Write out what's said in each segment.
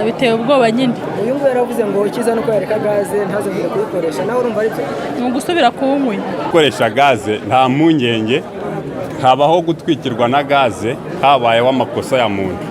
Biteye ubwoba nyine. Uyu nguyu yaravuze ngo icyiza ni uko yareka gaze ntazongere kuyikoresha. Nawe urumva ari byo? Ni ugusubira kuwunywa. Gukoresha gaze nta mpungenge, habaho gutwikirwa na gaze, habayeho amakosa ya muntu.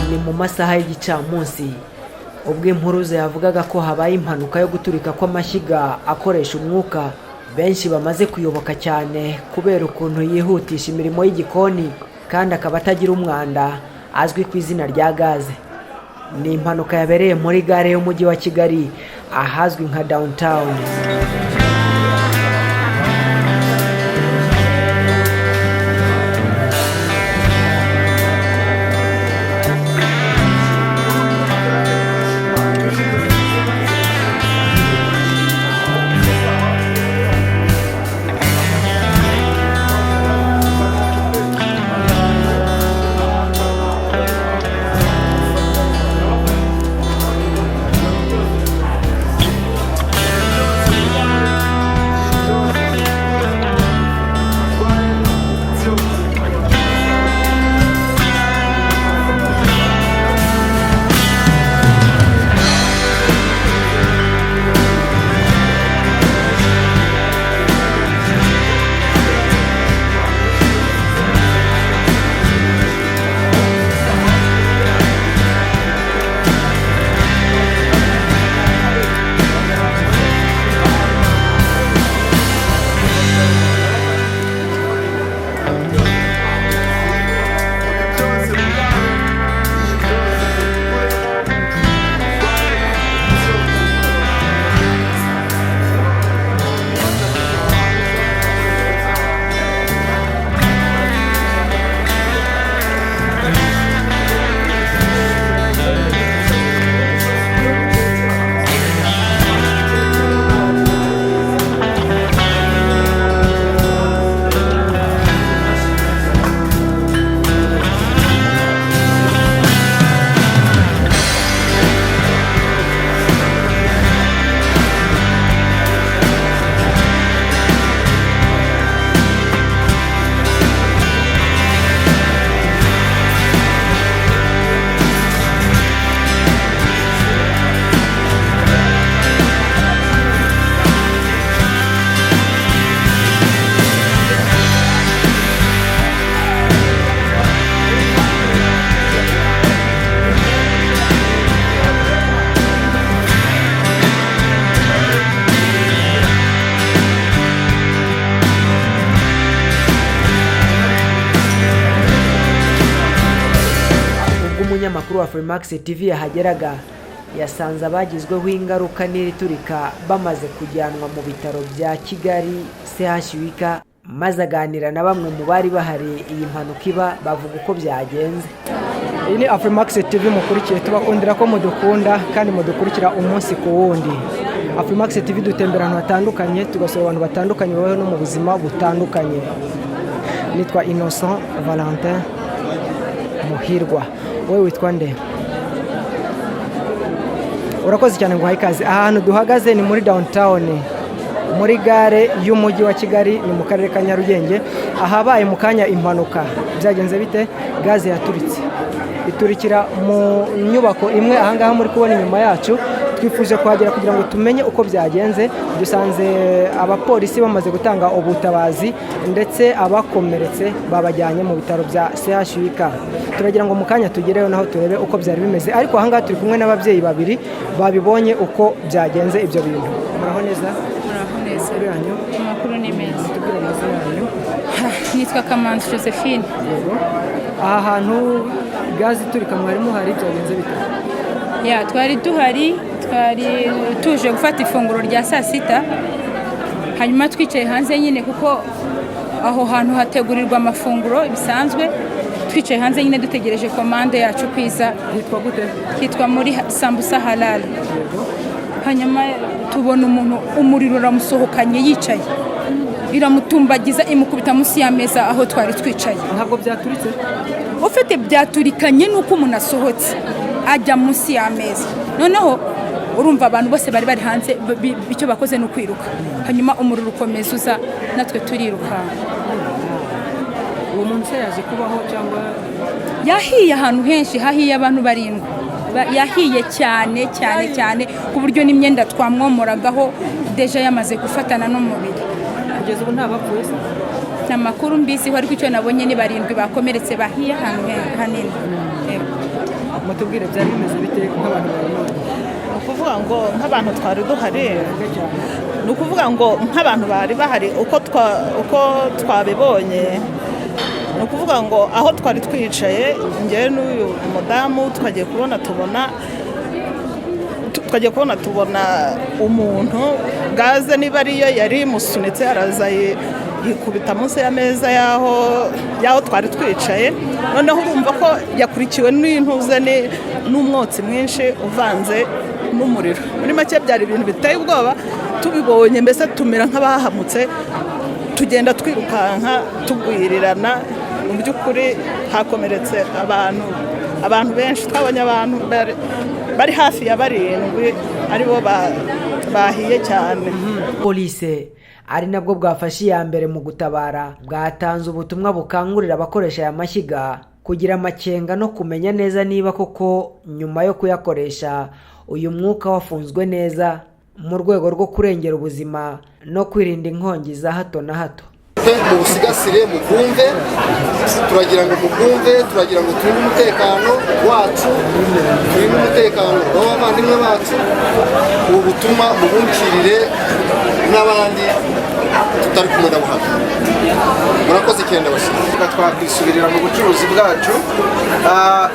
Ni mu masaha y'igicamunsi ubwo impuruza yavugaga ko habaye impanuka yo guturika kw'amashyiga akoresha umwuka, benshi bamaze kuyoboka cyane kubera ukuntu yihutisha imirimo y'igikoni kandi akaba atagira umwanda, azwi ku izina rya gaze. Ni impanuka yabereye muri gare y'umujyi wa Kigali ahazwi nka Downtown. Ubwo umunyamakuru wa Freemax TV yahageraga, yasanze abagizweho ingaruka n'iri turika bamaze kujyanwa mu bitaro bya Kigali CHUK, maze aganira na bamwe mu bari bahari iyi mpanuka iba, bavuga uko byagenze. Iyi ni Afrimax TV mukurikiye. Tubakundira ko mudukunda kandi mudukurikira umunsi ku wundi. Afrimax TV dutembera ahantu hatandukanye, tugasura abantu batandukanye babayeho no mu buzima butandukanye. Nitwa Innocent Valentin Muhirwa. Wowe witwa nde? Urakoze cyane ngo uhaye ikaze. Ahantu duhagaze ni muri Downtown, muri gare y'umujyi wa Kigali, ni mu karere ka Nyarugenge, ahabaye mu kanya impanuka. Byagenze bite? Gaze yaturitse, iturikira mu nyubako imwe ahangaha muri kubona inyuma yacu. Twifuje kuhagera kugira ngo tumenye uko byagenze. Dusanze abapolisi bamaze gutanga ubutabazi, ndetse abakomeretse babajyanye mu bitaro bya CHUK. Turagira ngo mu kanya tugereyo naho turebe uko byari bimeze, ariko ahangaha turi kumwe n'ababyeyi babiri babibonye uko byagenze ibyo bintu. Muraho neza? Muraho. neza. Amakuru yanyu? Amakuru ni meza. Tubwire amazina yanyu. Nitwa Kamanzi Josephine. Yego. Aha hantu gaze iturika mwari muhari, byagenze bite? Ya, twari duhari, twari tuje gufata ifunguro rya saa sita, hanyuma twicaye hanze nyine kuko aho hantu hategurirwa amafunguro bisanzwe. Twicaye hanze nyine dutegereje komande yacu kwiza. Hitwa gute? Hitwa muri Sambusa Halal. Hanyuma tubona umuntu umuriro uramusohokanye yicaye, iramutumbagiza, imukubita munsi y'ameza aho twari twicaye. Ntabwo byaturitse? Ufite byaturikanye nuko umuntu asohotse ajya munsi y'ameza. Noneho urumva abantu bose bari bari hanze, icyo bakoze ni ukwiruka, hanyuma umuriro ukomeza uza, natwe turirukanka. Uwo muntu se yaje kubaho cyangwa? Yahiye ahantu henshi, hahiye abantu barindwi. Yahiye cyane cyane cyane ku buryo n'imyenda twamwomoragaho déjà yamaze gufatana n'umubiri. Kugeza ubu nta bapfuye se? Nta makuru mbiziho, ariko icyo nabonye ni barindwi bakomeretse, bahiye ahantu hanini. Yego. Mutubwire, byari bimeze bite nk'abantu bari muhari? Ni ukuvuga ngo nk'abantu twari duhari, ni ukuvuga ngo nk'abantu bari bahari, uko twabibonye, ni ukuvuga ngo aho twari twicaye njyewe n'uyu mudamu, twagiye kubona tubona umuntu gaze niba ariyo yari imusunitse, araza yikubita munsi y'ameza y'aho twari twicaye. Noneho urumva ko yakurikiwe n'intuze n'umwotsi mwinshi uvanze n'umuriro. Muri make byari ibintu biteye ubwoba. Tubibonye mbese tumera nk'abahamutse, tugenda twirukanka tugwirirana. Mu by'ukuri hakomeretse abantu benshi. Twabonye abantu bari hafi ya barindwi aribo bahiye cyane. Polisi, ari nabwo bwafashe iya mbere mu gutabara, bwatanze ubutumwa bukangurira abakoresha aya mashyiga kugira amakenga no kumenya neza niba koko nyuma yo kuyakoresha uyu mwuka wafunzwe neza, mu rwego rwo kurengera ubuzima no kwirinda inkongi za hato na hato. Mubusigasire, mubwumve. Turagira ngo mubwumve, turagira ngo turinde umutekano wacu, turinde umutekano w'abavandimwe bacu. Ubu butumwa mubumvire n'abandi tutari kumwe nabo hano. Murakoze cyane, ndabashimiye. Twakwisubirira mu bucuruzi bwacu.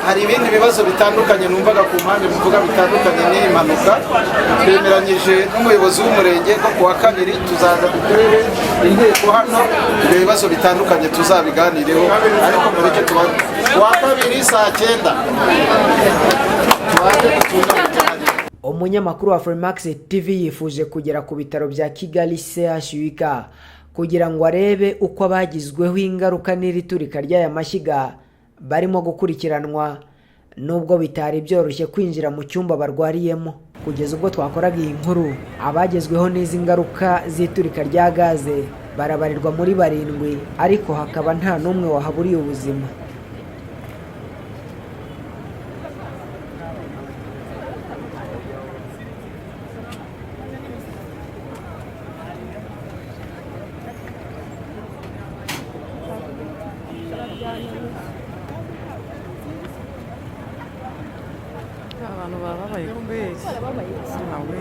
Hari ibindi bibazo bitandukanye numvaga ku mpande muvuga bitandukanye n'iyi mpanuka. Twemeranyije n'umuyobozi w'umurenge ko ku wa kabiri tuzaza dukorere inteko hano, ibyo bibazo bitandukanye tuzabiganireho, ariko mureke tuba ku wa kabiri saa 9 tubanze dutunganye. Umunyamakuru wa Freemax TV yifuje kugera ku bitaro bya Kigali CHUK kugira ngo arebe uko abagizweho ingaruka n'iri turika ry'aya mashyiga barimo gukurikiranwa, nubwo bitari byoroshye kwinjira mu cyumba barwariyemo. Kugeza ubwo twakoraga iyi nkuru, abagezweho n'izi ngaruka z'iturika rya gaze barabarirwa muri barindwi, ariko hakaba nta n'umwe wahaburiye ubuzima. Abantu bababaye kweli nawe.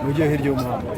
Mujye hirya y'umuhanda.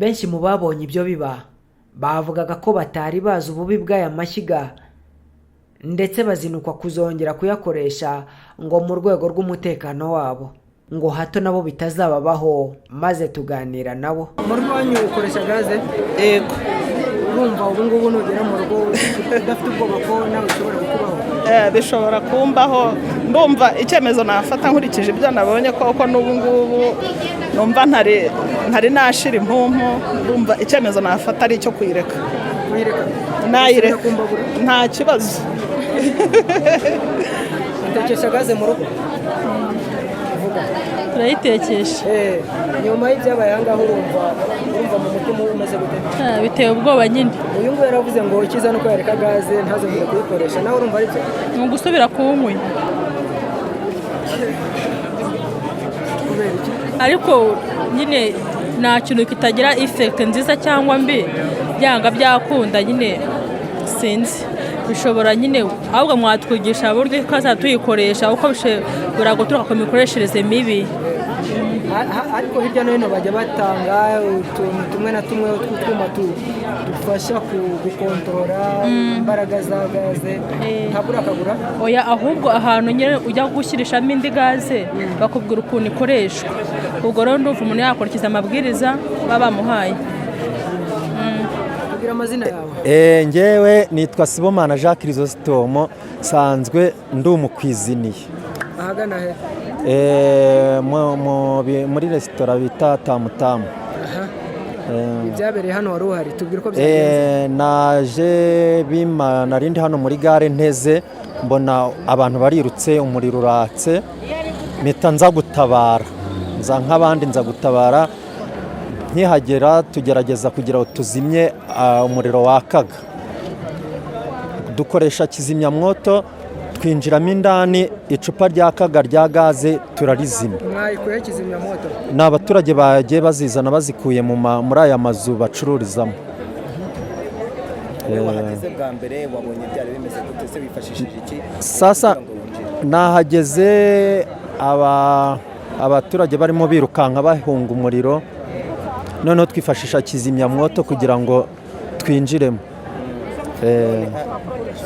Benshi mu babonye ibyo biba bavugaga ko batari bazi ububi bw'aya mashyiga, ndetse bazinukwa kuzongera kuyakoresha ngo mu rwego rw'umutekano wabo, ngo hato nabo bitazababaho. Maze tuganira nabo. Mu rugo iwanyu ukoresha gaze? Yego. Urumva ubu ngubu nugera mu rugo udafite ubwoba ko nawe ushobora kukubaho? Bishobora kumbaho. Ndumva icyemezo nafata nkurikije ibyo nabonye koko, n'ubu ngubu numva ntari nashira impumpu, ndumva icyemezo nafata ari icyo kuyireka. Kuyireka? Nayireka. Usubira ku mbabura? Nta kibazo. Utekesha gaze mu rugo? Vuga. Turayitekesha. Nyuma y'ibyabaye aha ngaha, urumva mu mutima umeze gute? Biteye ubwoba nyine. Uyu nguyu yaravuze ngo icyiza ni uko yareka gaze ntazongere kuyikoresha. Nawe urumva ari byo? Ni ugusubira kuwunywa. Kubera iki? Ariko nyine nta kintu kitagira effect nziza cyangwa mbi, byanga byakunda nyine. Sinzi, bishobora nyine, ahubwo mwatwigisha uburyo twazajya tuyikoresha, uko bishobora guturuka ku mikoreshereze mibi. Ariko hirya no hino bajya batanga utuntu tumwe na tumwe tw'utwuma dufasha gukontorora imbaraga za gaze. Ntabwo urakagura? Oya, ahubwo ahantu nyine ujya gushyirishamo indi gaze bakubwira ukuntu ikoreshwa. Ubwo rero ndumva umuntu yakurikiza amabwiriza baba bamuhaye. Tubwira amazina yawe. Njyewe nitwa Sibomana Jacques Chrysostome, nsanzwe ndi umukwiziniye. Ahagana he? Muri resitora bita Tamutamu. Aha. Ibyabereye hano wari uhari, tubwire uko byagenze. Naje bima narindi hano muri gare nteze, mbona abantu barirutse, umuriro uratse, mpita nza gutabara, nza nk'abandi nza gutabara. Nkihagera tugerageza kugira ngo tuzimye umuriro wakaga, dukoresha kizimyamwoto, twinjiramo indani, icupa ryakaga rya gaze turarizimya. Mwayikuyeho kizimyamwoto? Ni abaturage bagiye bazizana, bazikuye muri aya mazu bacururizamo. Wowe wahageze bwa mbere wabonye byari bimeze gute se? Wifashishije iki Sasa kugira ngo winjire? nahageze abaturage barimo birukanka bahunga umuriro, noneho twifashisha kizimyamwoto kugira ngo twinjiremo.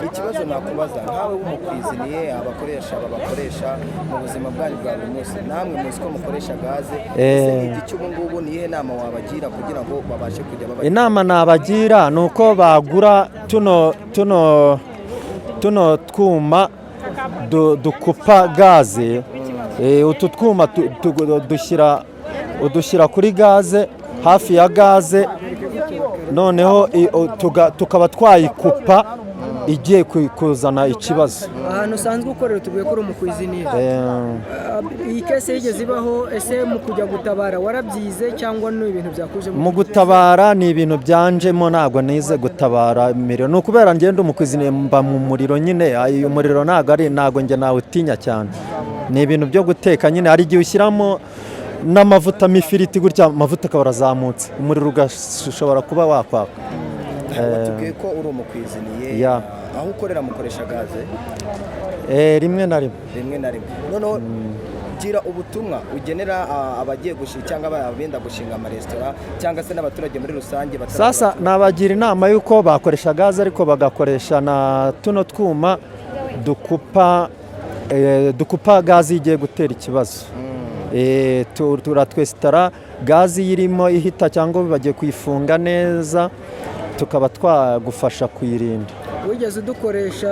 Ikibazo nakubaza nkawe w'umukwiziniye, abakoresha babakoresha mu buzima bwanyu bwa buri munsi, namwe muzi ko mukoresha gaze, ese igihe ubu ngubu ni iyihe nama wabagira kugira ngo babashe kujya baba Inama nabagira ni uko bagura tuno twuma dukupa gaze. Utu twuma udushyira kuri gaze, hafi ya gaze, noneho tukaba twayikupa igiye kuzana ikibazo. Ahantu usanzwe ukorera, tubwiye ko uri umukwiziniye. Iyi case yigeze ibaho? Ese mu kujya gutabara warabyize cyangwa ni ibintu byakujemo? Mu gutabara ni ibintu byanjemo, ntabwo nize gutabara imiriro. Ni ukubera ngenda umukwiziniye, mba mu muriro nyine. Uyu muriro ntabwo ari, ntabwo njye nawutinya cyane. Ni ibintu byo guteka nyine, hari igihe ushyiramo n'amavuta ifiriti gutya, amavuta akaba arazamutse, umuriro ugashobora kuba wakwaka. Watubwiye ko uri umukwiziniye. Ya. Aho ukorera mukoresha gaze? Rimwe na rimwe. Rimwe na rimwe. Noneho gira ubutumwa ugenera abagiye gushinga cyangwa abenda gushinga amaresitora cyangwa se n'abaturage muri rusange batari Sasa nabagira inama y'uko bakoresha gaze, ariko bagakoresha na tuno twuma dukupa gaze igiye gutera ikibazo. Turatwesitara gaze iyo irimo ihita cyangwa bagiye kuyifunga neza, tukaba twagufasha kuyirinda. Wigeze udukoresha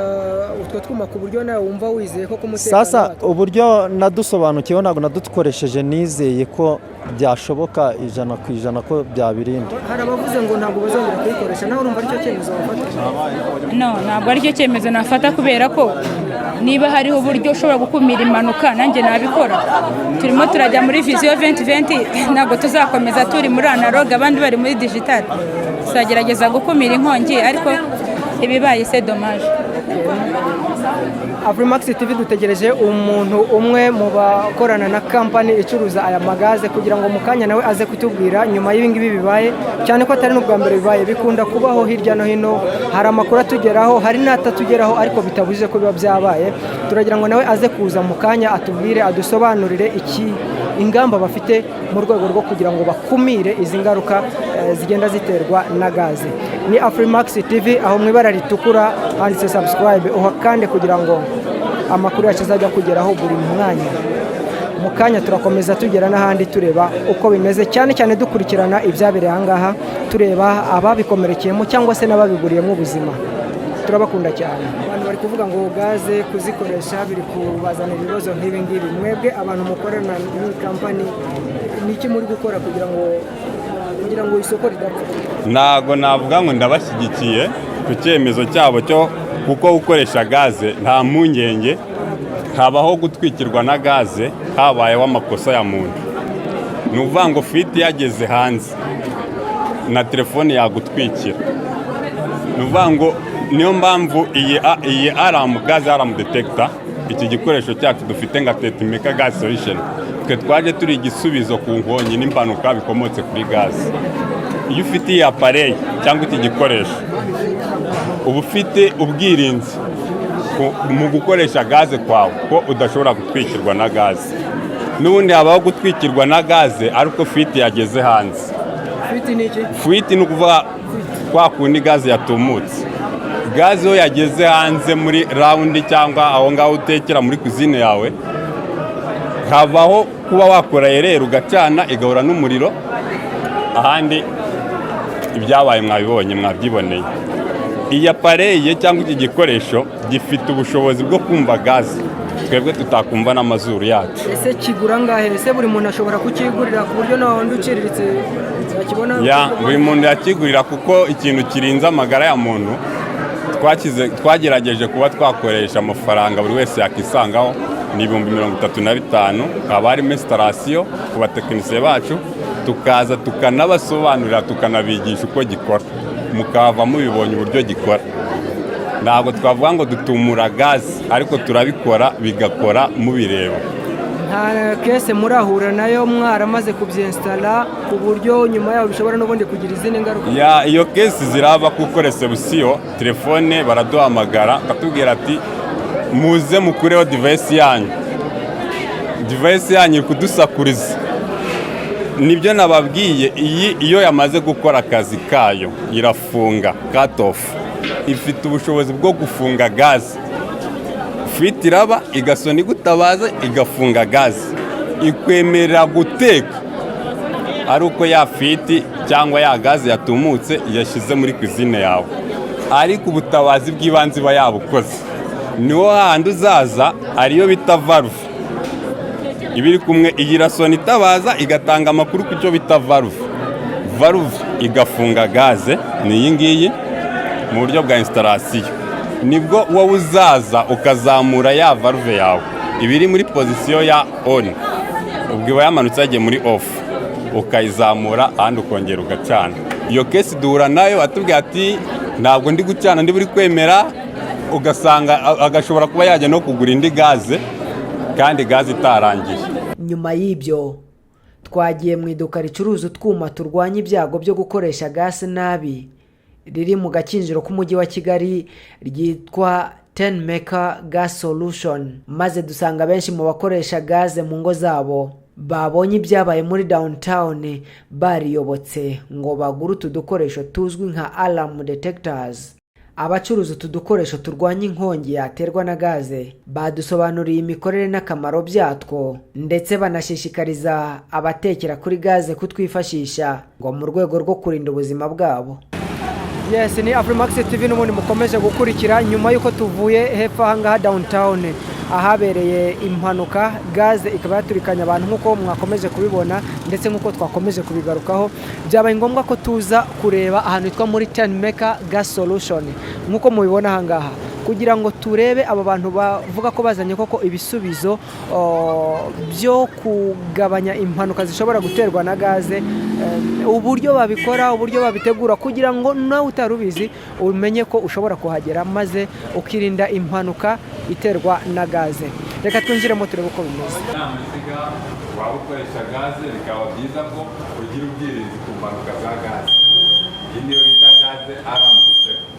utwo twuma ku buryo nawe wumva wizeye ko kumutekano Sasa watwo? uburyo nadusobanukiweho, ntabwo nadukoresheje nizeye ko byashoboka 100% ko byabirinda. Hari abavuze ngo ntabwo bazongera kuyikoresha. Nawe urumva aricyo cyemezo wafata? No, ntabwo aricyo cyemezo nafata, kubera ko niba hariho uburyo ushobora gukumira impanuka, nanjye nabikora. Turimo turajya muri vision 2020, ntabwo tuzakomeza turi muri analogue abandi bari muri digital. Tuzagerageza gukumira inkongi, ariko ibibaye c'est dommage. Afrimax TV dutegereje umuntu umwe mu bakorana na kampani icuruza aya magaze kugira ngo mu kanya nawe aze kutubwira nyuma y'ibingibi bibaye, cyane ko atari n'ubwa mbere bibaye, bikunda kubaho hirya no hino. Hari amakuru atugeraho, hari n'atatugeraho, ariko bitabujije ko biba byabaye. Turagira ngo nawe aze kuza mu kanya atubwire, adusobanurire iki ingamba bafite mu rwego rwo kugira ngo bakumire izi ngaruka zigenda ziterwa na gaze. Ni Afrimax TV, aho mu ibara ritukura handitse subscribe, uhakande kugira ngo amakuru yacu azajya kugeraho buri mwanya. Mu kanya turakomeza tugera n'ahandi, tureba uko bimeze, cyane cyane dukurikirana ibyabereye aha ngaha, tureba ababikomerekeyemo cyangwa se n'ababiburiyemo ubuzima. Turabakunda cyane. Abantu bari kuvuga ngo gaze kuzikoresha biri kubazanira ibibazo nk'ibi ngibi. Mwebwe abantu mukorana n'iyi kampani, ni iki muri gukora kugira ngo isoko ridapfa? Ntabwo navuga ngo ndabashyigikiye ku cyemezo cyabo cyo, kuko gukoresha gaze nta mpungenge habaho gutwikirwa na gaze habayeho amakosa ya muntu. Ni ukuvuga ngo fuite yageze hanze na telefone yagutwikira. Ni ukuvuga ngo niyo mpamvu iyi alarm, gas alarm detector, iki gikoresho cyacu dufite nka Tetimeka Gas Solution, twe twaje turi igisubizo ku nkongi n'impanuka bikomotse kuri gaze. Iyo ufite iyi appareil cyangwa iki gikoresho, uba ufite ubwirinzi mu gukoresha gaze kwawe, ko udashobora gutwikirwa na gaze. N'ubundi habaho gutwikirwa na gaze ariko fuite yageze hanze. Fuite ni iki? Fuite ni ukuvuga kwa kundi gaze yatumutse. Gaze iyo yageze hanze muri round cyangwa aho ngaho utekera muri cuisine yawe, habaho kuba wakora erreur ugacana igahura n'umuriro. Ahandi ibyabaye mwabibonye, mwabyiboneye. Iyi appareil cyangwa iki gikoresho gifite ubushobozi bwo kumva gaze twebwe tutakumva n'amazuru yacu. Ese kigura angahe? Ese buri muntu ashobora kukigurira ku buryo nawe wundi uciriritse yakibona? Ya, buri muntu yakigurira, kuko ikintu kirinze amagara ya muntu twagerageje kuba twakoresha amafaranga buri wese yakisangaho, ni 35,000. Haba harimo installation ku batekinisiye bacu, tukaza tukanabasobanurira, tukanabigisha uko gikora, mukava mubibonye uburyo gikora. Ntabwo twavuga ngo dutumura gaze, ariko turabikora bigakora mubireba. Nta case murahura nayo mwaramaze kubyensitara, ku buryo nyuma yaho bishobora n'ubundi kugira izindi ngaruka? Ya, iyo case ziraba, kuko réception telefone baraduhamagara bakatubwira ati: "Muze mukureho device yanyu, device yanyu iri kudusakuriza." Nibyo nababwiye, iyi iyo yamaze gukora akazi kayo irafunga, cut off. Ifite ubushobozi bwo gufunga gaze. Fuite iraba, igasona, igutabaza, igafunga gaze, ikwemerera guteka ari uko ya fuite cyangwa ya gaze yatumutse yashyize muri cuisine yawe. Ariko ubutabazi bw'ibanze iba yabukoze. Niwo handi uzaza, ariyo bita valve iba iri kumwe. Iyi irasona itabaza, igatanga amakuru ku cyo bita valve. Valve igafunga gaze, ni iyi ngiyi mu buryo bwa installation. Nibwo wowe uzaza ukazamura ya valve yawe, iba iri muri position ya on, ubwo iba yamanutse yagiye muri off, ukayizamura, ahandi ukongera ugacana. Iyo case duhura nayo, atubwira ati: "Ntabwo ndi gucana, ndi buri kwemera." Ugasanga agashobora kuba yajya no kugura indi gaze kandi gaze itarangiye. Nyuma y'ibyo twagiye mu iduka ricuruza utwuma turwanya ibyago byo gukoresha gasi nabi, riri mu Gakinjiro k'Umujyi wa Kigali, ryitwa Tenmeka Gas Solution, maze dusanga benshi mu bakoresha gaze mu ngo zabo babonye ibyabaye muri downtown bariyobotse ngo bagure utu dukoresho tuzwi nka alarm detectors. Abacuruza utu dukoresho turwanya inkongi yaterwa na gaze badusobanuriye imikorere n'akamaro byatwo, ndetse banashishikariza abatekera kuri gaze kutwifashisha ngo mu rwego rwo kurinda ubuzima bwabo. Yes, ni Afrimax TV n'ubundi mukomeje gukurikira. Nyuma y'uko tuvuye hepfo aha ngaha downtown ahabereye impanuka, gaze ikaba yaturikanye abantu nk'uko mwakomeje kubibona ndetse nk'uko twakomeje kubigarukaho, byabaye ngombwa ko tuza kureba ahantu hitwa muri Tenmeka Gas Solution nk'uko mubibona aha ngaha, kugira ngo turebe aba bantu bavuga ko bazanye koko ibisubizo byo kugabanya impanuka zishobora guterwa na gaze, uburyo babikora, uburyo babitegura, kugira ngo nawe utari ubizi umenye ko ushobora kuhagera maze ukirinda impanuka iterwa na gaze. Reka twinjiremo turebe uko bimeze. Waba ukoresha gaze, bikaba byiza ko ugira ubwirinzi ku mpanuka za gaze. Iyi niyo bita gas alarm detector.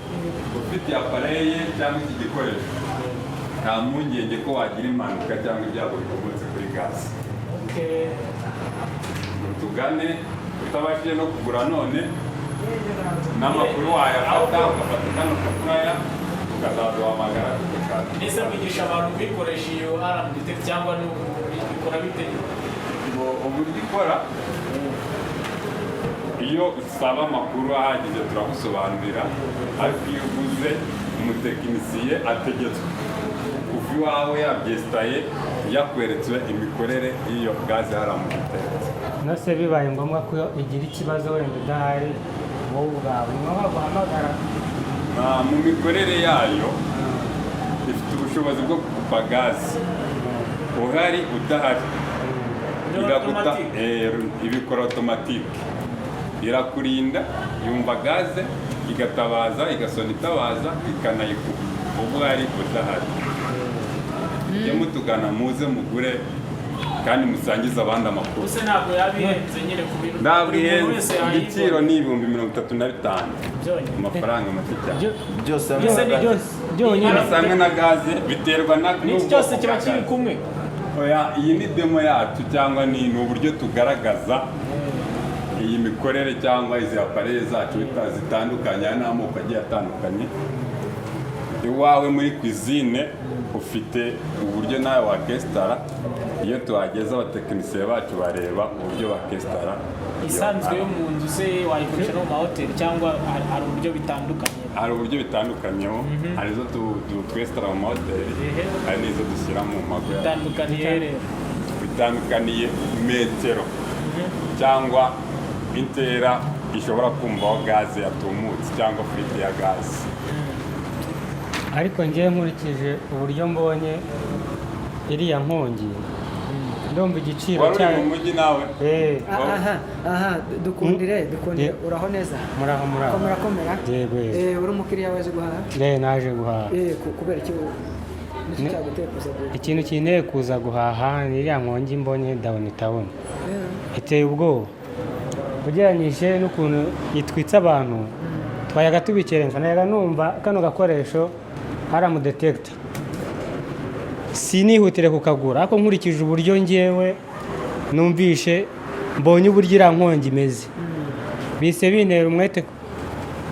Ufite appareil cyangwa iki gikoresho, nta mpungenge ko wagira impanuka cyangwa ibyago bikomotse kuri gaze. Mutugane, utabashije no kugura none n'amakuru wayafata, ugafata kano kafuraya, ukazaduhamagara tugushaka. Ese mwigisha abantu kuyikoresha iyo alarm detect, cyangwa ikora bite? Ngo uburyo ikora, iyo usaba amakuru ahagije turagusobanurira, ariko iyo uguze, umutekinisiye ategetswe kuva iwawe yabyesitaye, yakweretse imikorere y'iyo gaze alarm detect. Nose bibaye ngombwa ko igira ikibazo wenda udahari wowe ubwawe, ni ngombwa guhamagara? Mu mikorere yayo ifite ubushobozi bwo gukupa gaze uhari udahari, iraguta ibikora automatique, irakurinda. Yumva gaze igatabaza, igasona itabaza, ikanayikupa ubwo uhari udahari. Mujye mutugana, muze mugure kandi musangize abandi amakuru. Ese ntabwo yaba ihenze nyine ku bintu Ntabwo buri muntu ihenze. wese yayigura? Igiciro ni 35,000. Byonyine? Amafaranga make cyane. Byose? Mbese Byose byonyine? Byose hamwe na gaze, biterwa na N'iki n'ubwoko cyose kiba bwa kiri gaze. kumwe? Oya, iyi ni demo yacu, cyangwa ni uburyo tugaragaza iyi mikorere cyangwa izi appareil zacu zitandukanye. Aya ni amoko agiye atandukanye. Iwawe muri cuisine ufite uburyo nawe wakesitara. Iyo tuhageze, abatekinisiye bacu bareba uburyo bakesitara iyo Isanzwe yo mu nzu se wayikoresha no mu mahoteli, cyangwa hari uburyo bitandukanye? Hari uburyo bitandukanyeho. Hari izo twesitara mu mahoteli, hari n'izo dushyira mu mago yacu. Bitandukaniye rero? Bitandukaniye metero cyangwa intera ishobora kumvaho gaze yatumutse cyangwa fuite ya gaze. Ariko ngewe nkurikije uburyo mbonye iriya nkongi, ndumva igiciro Wari uri cyayo mu mujyi nawe? Eh. Aha aha, dukundire, dukundire. Uraho neza? Muraho, muraho. Komera, komera. Yego, yego. Uri umukiriya waje guhaha? Eh, naje guhaha. Kubera iki? Niki cyaguteye kuza guhaha? Ikintu kinteye kuza guhaha ni iriya nkongi mbonye downtown. Iteye ubwoba ugereranyije n'ukuntu itwitse abantu. Twayaga tubikerensa, nayaga numva kano gakoresho alarm detector, sinihutire kukagura, ariko nkurikije uburyo ngewe numvishe mbonye uburyo iriya nkongi imeze, bise bintera umwete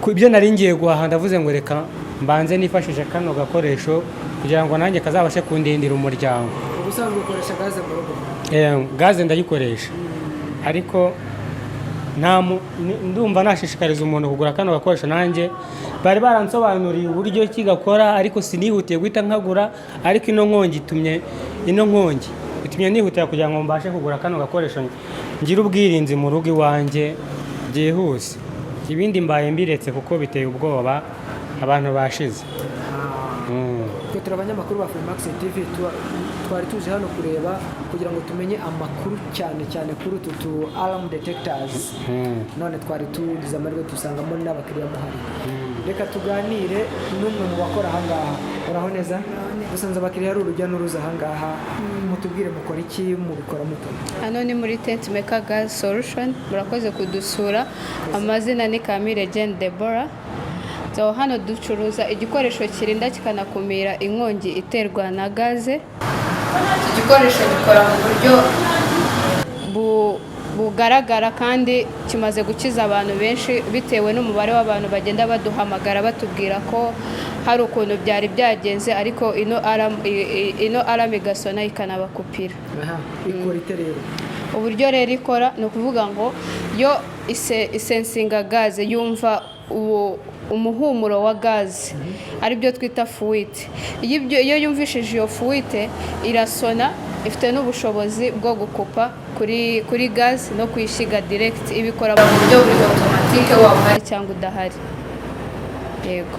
ku ibyo nari ngiye guhaha. Ndavuze ngo reka mbanze nifashishe kano gakoresho kugira ngo nanjye kazabashe kundindira umuryango. Ubusanzwe ukoresha gaze mu rugo? Gaze ndayikoresha, ariko ndumva nashishikariza umuntu kugura kano gakoresho. Nanjye bari baransobanuriye uburyo ki gakora, ariko sinihutiye guhita nkagura. Ariko ino nkongi itumye nihutira kugira ngo mbashe kugura kano gakoresho, ngire ubwirinzi mu rugo iwanjye byihuse. Ibindi mbaye mbiretse kuko biteye ubwoba, abantu bashize. Twe turi abanyamakuru ba Freemax TV, twari tuje hano kureba kugira ngo tumenye amakuru cyane cyane kuri utu tu alarm detectors. None twari tugize amahirwe dusangamo n'abakiriya muhari. Reka tuganire n'umwe mu bakora ahangaha. Uraho neza? Dusanze abakiriya ari urujya n'uruza ahangaha. Mutubwire, mukora iki, mubikora mute? Hano ni muri Tent Maker Gas Solution. Murakoze kudusura. Amazina ni Kamire Jane Deborah. So, hano ducuruza igikoresho kirinda kikanakumira inkongi iterwa na gaze. Iki gikoresho gikora mu buryo bugaragara kandi kimaze gukiza abantu benshi, bitewe n'umubare w'abantu bagenda baduhamagara batubwira ko hari ukuntu byari byagenze, ariko ino alarm igasona ikanabakupira. Aha, ikora ite rero? Uburyo rero ikora ni ukuvuga ngo yo isensinga gaze, yumva umuhumuro wa gaze, aribyo twita fuite. Iyo yumvishije iyo fuite irasona. Ifite n'ubushobozi bwo gukupa kuri gaze no kuyishyiga direct. Ibikora mu buryo buri automatique, waba uhari cyangwa udahari. Yego.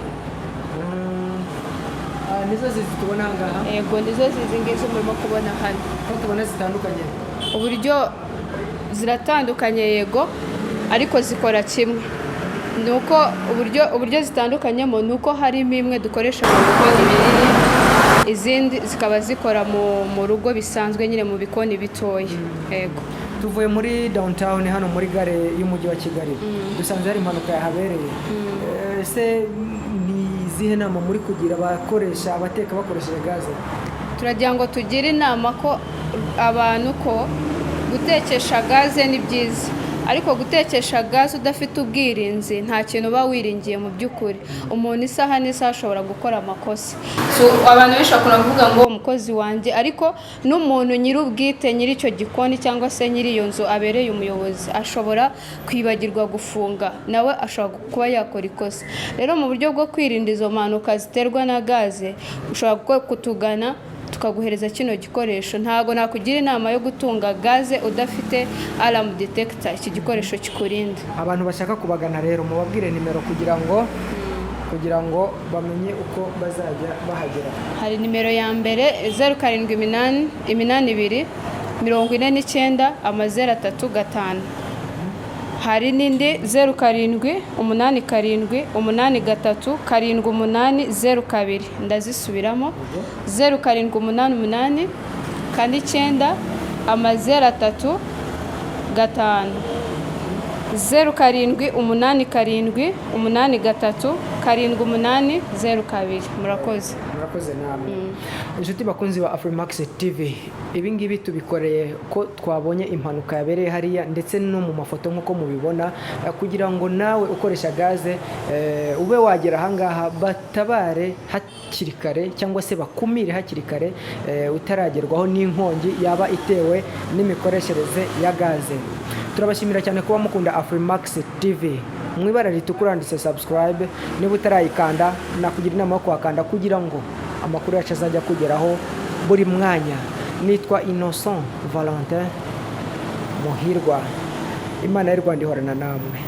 Nizo zizi tubona ahangaha? Yego, nizo zizi ngizo murimo kubona hano. Ko tubona zitandukanye? Uburyo ziratandukanye, yego, ariko zikora kimwe. Ni uko uburyo zitandukanyemo ni uko harimo imwe dukoresha mu bikoni binini, izindi zikaba zikora mu rugo bisanzwe nyine, mu bikoni bitoya. Yego. Tuvuye muri downtown hano muri gare y'umujyi wa Kigali, dusanze hari impanuka yahabereye. Ese ni izihe nama muri kugira abakoresha, abateka bakoresheje gaze? Turagira ngo tugire inama ko abantu ko Gutekesha gaze ni byiza, ariko gutekesha gaze udafite ubwirinzi, nta kintu uba wiringiye. Mu by'ukuri, umuntu isaha n'isaha ashobora gukora amakosa. So, abantu benshi bakunda kuvuga ngo umukozi wanjye, ariko n'umuntu nyir'ubwite, nyiri icyo gikoni cyangwa se nyiri iyo nzu abereye umuyobozi, ashobora kwibagirwa gufunga, nawe ashobora kuba yakora ikosa. Rero mu buryo bwo kwirinda izo mpanuka ziterwa na gaze, ushobora kutugana tukaguhereza kino gikoresho. Ntabwo nakugira inama yo gutunga gaze udafite alarm detector, iki gikoresho kikurinda. Abantu bashaka kubagana rero, mubabwire nimero kugira ngo bamenye uko bazajya bahagera. Hari nimero ya mbere, 0788 249 0 0 5. Hari n'indi, 0787 8378 02. Ndazisubiramo: 0788 490 0 0 5, 0787 8378 02. Murakoze. Murakoze namwe, inshuti bakunzi ba Afrimax TV. Ibi ngibi tubikoreye ko twabonye impanuka yabereye hariya, ndetse no mu mafoto nk'uko mubibona, kugira ngo nawe ukoresha gaze ube wagera ahangaha batabare hakiri kare, cyangwa se bakumire hakiri kare utaragerwaho n'inkongi yaba itewe n'imikoreshereze ya gaze. Turabashimira cyane kuba mukunda Afrimax TV. Mu ibara ritukura handitse subscribe. Niba utarayikanda, nakugira inama yo kuhakanda kugira ngo amakuru yacu azajya akugeraho buri mwanya. Nitwa Innocent Valentin Muhirwa. Imana y'u Rwanda ihorana namwe.